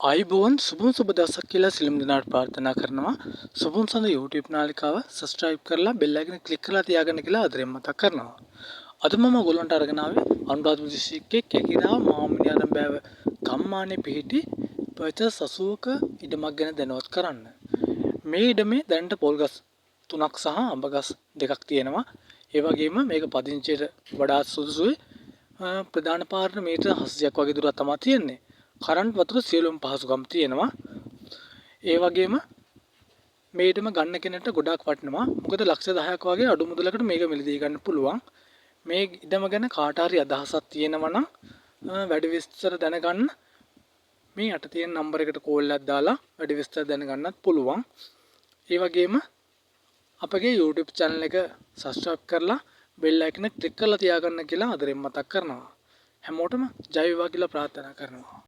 ආයුබෝවන්, සුබම සුබ දවසක් කියලා සියලුම දෙනාට ප්‍රාර්ථනා කරනවා. සුබම සඳ YouTube නාලිකාව සබ්ස්ක්‍රයිබ් කරලා බෙල් අයිකන් ක්ලික් කරලා තියාගන්න කියලා ආදරෙන් මතක් කරනවා. අද මම ඔයගොල්ලන්ට අරගෙන ආවේ අනුරාධපුර දිස්ත්‍රික්කයේ කැකිරාව මාමිනි ආරම්භයව ගම්මානයේ පිහිටි පචස් 80ක ඉඩමක් ගැන දැනුවත් කරන්න. මේ ඉඩමේ දැනට පොල් ගස් තුනක් සහ අඹ ගස් දෙකක් තියෙනවා. ඒ වගේම මේක පදිංචියට වඩා සුදුසුයි. ප්‍රධාන පාරට මීටර 700ක් වගේ දුරක් තමයි තියෙන්නේ. කරන්ට්, වතුර සියලුම පහසුකම් තියෙනවා. ඒ වගේම මේ ඉඩම ගන්න කෙනෙක්ට ගොඩාක් වටිනවා. මොකද ලක්ෂ 10ක් වගේ අඩු මුදලකට මේක මිලදී ගන්න පුළුවන්. මේ ඉඩම ගැන කාට හරි අදහසක් තියෙනවා නම් වැඩි විස්තර දැනගන්න මේ යට තියෙන නම්බර් එකට කෝල් එකක් දාලා වැඩි විස්තර දැනගන්නත් පුළුවන්. ඒ වගේම අපගේ YouTube channel එක සබ්ස්ක්‍රයිබ් කරලා බෙල් අයිකන් එක ක්ලික් කරලා තියාගන්න කියලා ආදරෙන් මතක් කරනවා. හැමෝටම ජය වේවා කියලා ප්‍රාර්ථනා කරනවා.